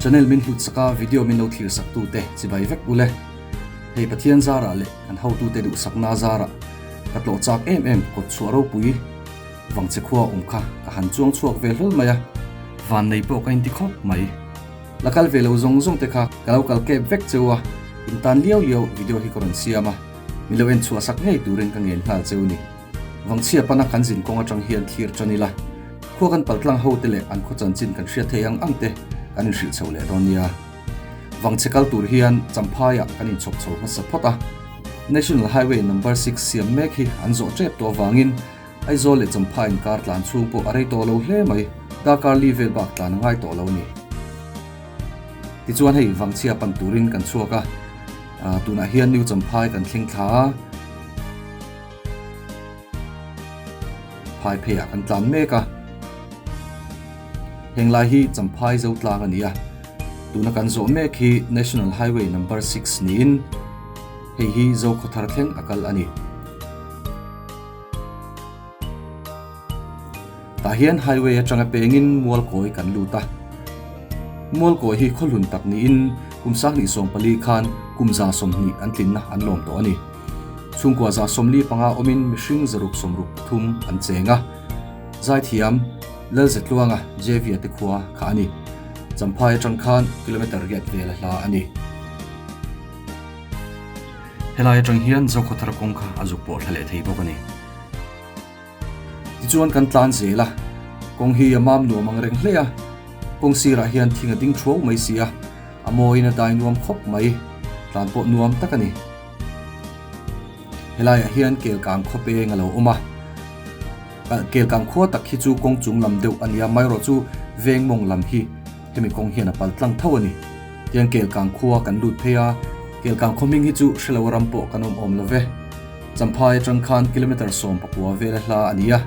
Channel min hlut saka video min lo thlir sak tute chibai vek ule. Hei Pathian zarah leh kan hotute duhsakna zarah ka tlawh chak em em kawt chhuah ropui vangchhe khua awm kha ka han chuang chhuak ve hlawl mai a. Van nei pawh ka inti khawp mai. La kal ve lo zawng zawng te kha ka lo kal kep vek cheu a, in tan liau liau video hi ka rawn siam a, min lo en chhuah sak ngei turin ka ngen nghal cheu ni. Vangchhia pana kan zin kawng atang hian thlir tan ila, khua kan paltlang ho te leh an khaw chanchin kan hriat thei ang ang te kan inhrilh chho leh dawn nia. Vangchhe kal tur hian Champhaiah kan inchhawp chho hmasa phawt a, National Highway Number Six siam mek hi an zawh tep tawh avangin Aizawl leh Champhai inkar tlan chhung pawh a rei tawh lo hle mai, darkar li vel bak tlan a ngai tawh lo ni. Tichuan hei Vangchhia pan turin kan chhuak a, tunah hian New Champhai kan thleng thla a. Phai pheiah kan tlan mek a, heng lai hi Champhai zo tlang a ni a, tuna kan zawh mek hi National Highway Number 6 niin hei hi Zokhawthar thleng a kal a ni. Tah hian highway atanga pengin Mualkawi kan lut a, Mualkawi hi khawhlun tak niin kum 2014 khan kum 120 an tlinna an lawm tawh a ni. Chhungkua 45 awmin mihring 663 an cheng a, Zaithiam Lalzetluanga Jevia te khua kha a ni. Champhai atang khan kilometre riat vel a hla a ni. Helai atang hian Zokhawthar kawng kha a zuk pawh thla leh thei bawk a ni. Tichuan kan tlan zel a, kawng hi a mam nuam ang reng hle a, kawng sirah hian thing a ding thuau mai si a, a mawiin a dai nuam khawp mai, tlan pawh nuam tak a ni. Helaiah hian kelkang khaw peng a lo awm a, kelkang khua tak hi chu kawng chung lam deuh a nia, amaherawh chu veng mawng lam hi hemi kawng hian a pal tlang tho a ni. Tiang kelkang khua kan lut phei a, kelkang khaw hming hi chu hrelo ram pawh kan awm awm lo ve. Champhai atang khan kilometre 19 vela hla a ni a,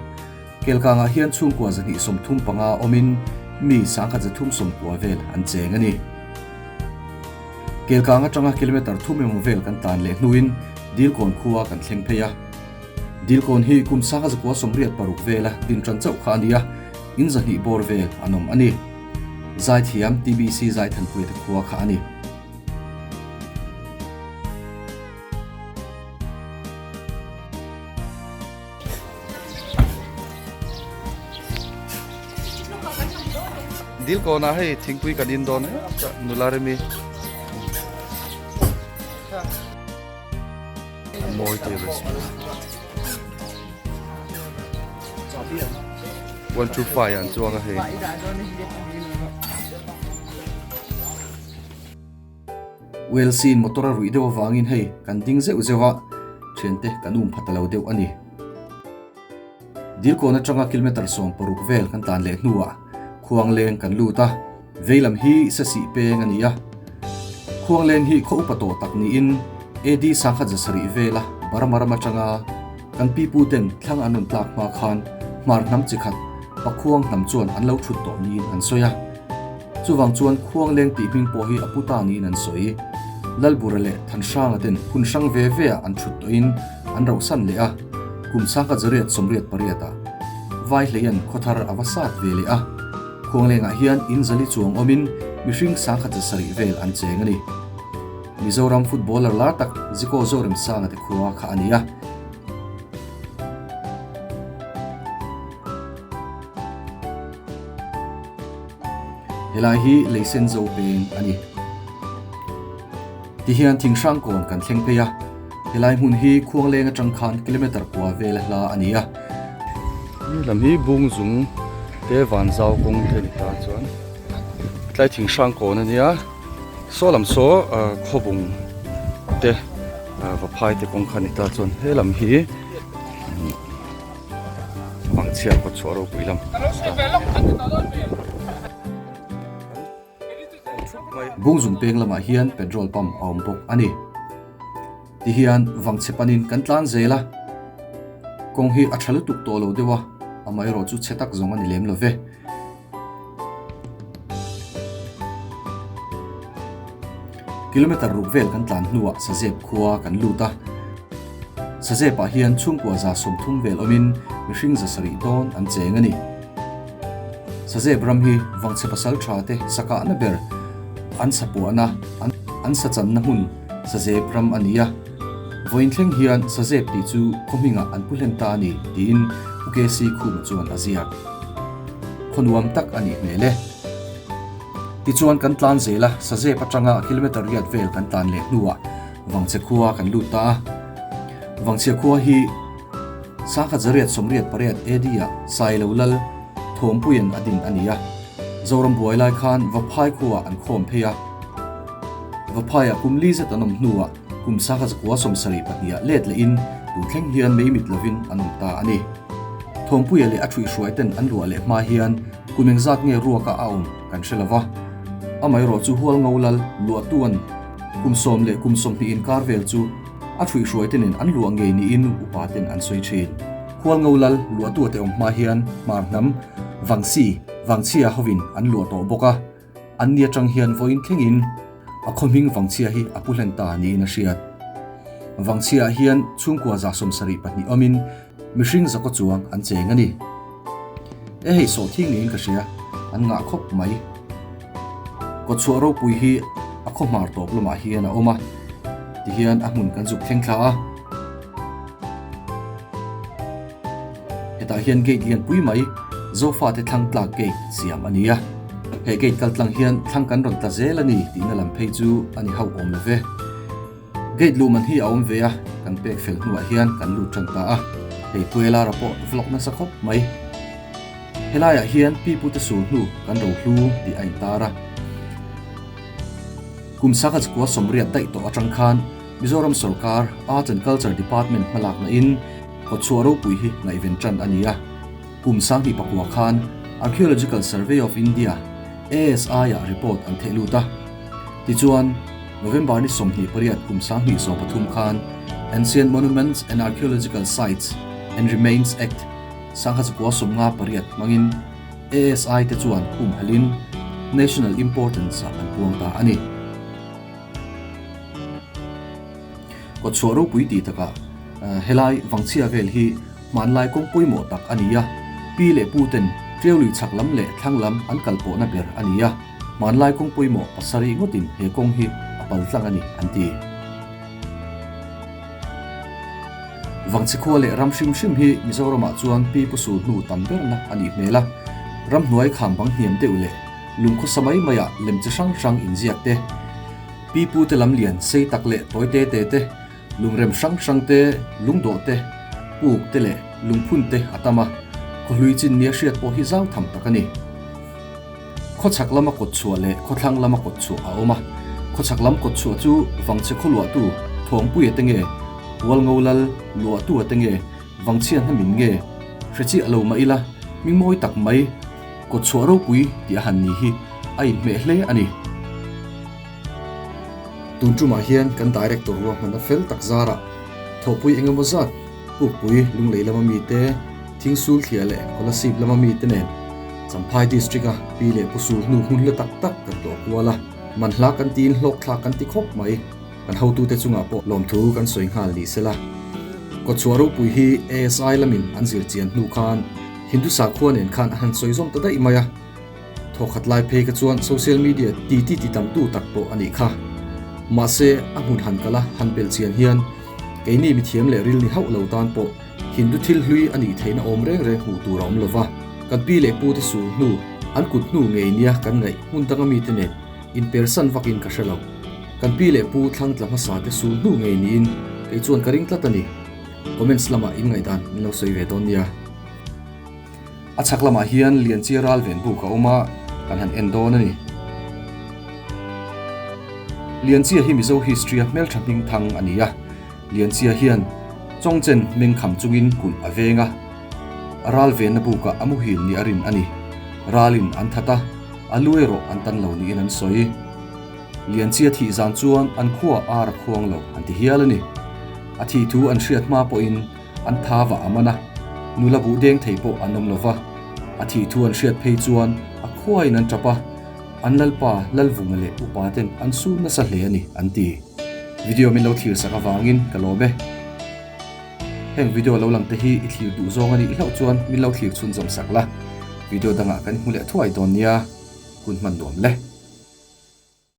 Kelkangah hian chhungkua 235 awmin mi 1390 vel an cheng a ni. Kelkang atanga kilometre thum emaw vel kan tlan leh hnuin Dilkawn khua kan thleng phei a. Dilkawn hi kum 1986 vela din tan chauh kha a ni a, in 200 bawr vel an awm a ni. Zaithiam TBC Zaithanpuia te khua kha a ni. Dil kawnah hei thingpui kan in dawn e nula remi mawi te restaurant 125 an chuang a hei. Welsin motor a ruih deuh avangin hei kan ding zeuh zeuh a, thiante kan um pha ta lo deuh a ni. Dilkawn atanga kilometre 16 vel kan tlan leh hnuah Khuangleng kan lut a, veilam hi Sasih peng a ni a. Khuangleng hi khaw upa tawh tak niin AD 1700 vela Burma ram atanga kan pipu ten thlang an rawn tlak hma khan hmar hnam chi khat Pakhuang hnam chuan an lo thut tawh niin an sawi a. Chuvang chuan Khuangleng tih hming pawh hi a pu ta niin an sawi. Lalbura leh Thanhranga ten hun hrang ve ve ah an thut tawhin an rohsan leh a, kum 1988 ah Vaihleian khawthar a va sat ve leh a. Khuanglengah hian in zali chuang awmin mihring 107 vel an cheng a ni. Mizoram footballer lar tak Zico Zoremsanga te khua kha a ni a. Helai hi leisen zo peng a ni. Tihian thing hrang kawn kan thleng phei a, helai hmun hi Khuangleng atang khan kilometre kua vela hla a ni a. Hemi lam hi bung zung te van zau kawng te ni ta chuan tlai thing hrang kawn a nia, saw lam saw khawbung te vaphai te kawng kha ni ta chuan he lam hi. Vangchhia kawt chhuah ropui lam. Bungzung peng lamah hian petrol pump a awm bawk a ni. Tihian vangchhe panin kan tlan zel a, kawng hi a tha lutuk tawh lo deuh a, amaherawh chu chhe tak zawng a ni lem lo ve. Kilometre ruk vel kan tlan hnuah Sazep khua kan lut a. Sazepah hian chhungkua 30 vel awmin mihring 700 dawn an cheng a ni. Sazep ram hi Vangchhe pasal tha te sakahna ber. an sapuahna, an sachanna hmun Sazep ram a ni a. Vawiin thleng hian Sazep tih chu khaw hmingah an pu hlen ta a ni, tiin Pu KC Khuma chuan a ziak. Khaw nuam tak a nih hmel e. Tichuan kan tlan zel a, Sazep atanga kilometre riat vel kan tlan leh hnuah Vangchhe khua kan lut ta a. Vangchhia khua hi Sangkhat zariat 88 AD ah Sailo Lal Thawmpuia'n a din a ni a. Zoram buai lai khan Vaphai khuaah an khawm phei a. Vaphaiah kum li zet an awm hnuah kum sangkhat zakua 72 ah let lehin tun thleng hian mei mit lovin an awm ta a ni. Thawmpuia leh a ṭhuihhruai ten an luah leh hma hian kum engzat nge ruaka a awm kan hre lova. Amaherawh chu Hualngo Lal luahtua'n kum sawm leh kum 20 inkar vel chu A ṭhuihhruaite nen an luah ngei niin upa ten an sawi ṭhin. Hualngo lal luahtuate awm hma hian Hmar hnam, Vangsi, Vangchhia hovin an luah tawh bawk a, an ni aṭang hian vawiin thlengin a khaw hming Vangchhia hi a pu hlen ta niin a hriat. Vangchhiaah hian chhungkua 72 awmin mihring zakaw chuang an cheng a ni. E hei sawhthing niin ka hria, an ngah khawp mai. Kawtchhuah ropui hi a khaw hmar tawp lamah hian a awm a, tihian a hmun kan zuk thleng thla a. Hetah hian gate lian pui mai Zofate thlang tlak gate siam a ni a, he gate kal tlang hian thlang kan rawn tla zel a ni tihna lam phei chu a ni hauh awm lo ve. Gate luh man hi a awm ve a, kan pek fel hnuah hian kan lut tan ta a, hei Puelara pawh vlog nasa khawp mai. Helaiah hian pipute sul hnu kan rohlu tih a intar a. Kum sangha chukua 80 daih tawh atang khan Mizoram sorkar Arts and Culture Department hmalakna in kawtchhuah ropui hi ngaihven tan a ni a. Kum 2009 khan Archaeological Survey of India, ASI, ah report an theh lut a. Tichuan, November ni 28 kum 2013 khan Ancient Monuments and Archaeological Sites and Remains Act, 1958 hmangin ASI te chuan humhalhin National Importance ah an puang ta a ni. Kawtchhuah ropui tih takah helai Vangchhia vel hi hmanlai kawng pawimawh tak a ni a, pi leh pu ten Ṭiaului chhak lam leh thlang lam an kal pawhna ber a ni a, hmanlai kawng pawimawh pasarih ngawtin he kawng hi a pal tlang a ni an ti. Vangchhe khua leh ram hrim hrim hi Mizoramah chuan pi pu sul hnu tam berna a nih hmel a, ramhnuai kham bang hniam deuh leh lungkhawsa mai maiah lem chi hrang hrang inziak te, pi pu te lam lian sei tak leh tawi te te te, lungrem hrang hrang te, lungdawh te, puk te leh lungphun te a tam a, khawhlui chin nia hriat pawh hi zau tham tak a ni. Khawchhak lama kawtchhuah leh khawthlang lama kawtchhuah a awm a. Khawchhak lam kawtchhuah chu Vangchhe khaw luahtu Thawngpuia te nge, Hualngo lal luahtua te nge, Vangchhia hnamin nge hre chiah lo mah ila, hming mawi tak mai kawtchhuah ropui tih a han ni hi a inhmeh hle a ni. Tun tumah hian kan Director ruahmanna fel tak zarah thawhpui engemaw zat Pukpui Lunglei lama mite, Thingsul thliah leh Kolasib lama mite nen Champhai District-a pi leh pu sul hnu hmun la tak tak kan tlawh kual a, manhla kan tiin hlawkthlak kan ti khawp mai. Kan hotute chungah pawh lawmthu kan sawi nghal ni sela. Kawtchhuah ropui hi ASI lamin an zir chian hnu khan Hindu sakhua nen khan a han sawi zawm ta daih mai a. Thawkhat lai phei kha chuan social media ti ti ti tamtu tak pawh a nih kha. Mahse, a hmun han kal a, han belh chian hian keini mithiam leh ril ni hauh lo tan pawh Hindu thil hlui a nih theihna awm reng reng hmuh tur a awm lo va. Kan pi leh pute sul hnu, an kut hnu ngei nia kan ngaih hmun danga mite nen inpersan vakin ka hre lo. Kan pi leh pu thlang tla hmasa te sul hnu ngei niin kei chuan ka ring tlat a ni. Comments lamah in ngaihdan min lo sawi ve dawn nia. A chhak lamah hian Lianchia ral ven buk a awm a, kan han en dawn a ni. Lianchia hi Mizo history-a hmeltha hming thang a ni a. Lianchia hian Chawngchen meng kham chungin kulh a veng a, a ral venna bukah a muhil ni a rin a ni. Ralin an that a, a lu erawh an tan lo niin an sawi. Lianchia thih zan chuan an khuaah ar a khuang lo an ti hial a ni. A thih thu an hriat hma pawhin An tha vah a man a, nula buh deng thei pawh an awm lo va. A thih thu an hriat phei chuan a khuaiin an tap a, an lalpa Lalvunga leh upa ten an sur nasa hle a ni, an ti. Video min lo thlir sak avangin ka lawm e. Heng video lo lang te hi i thlir duh zawng a nih hlauh chuan min lo thlir chhunzawm sak la, video dangah kan hmu leh thuai dawn nia, hun hman nuam le.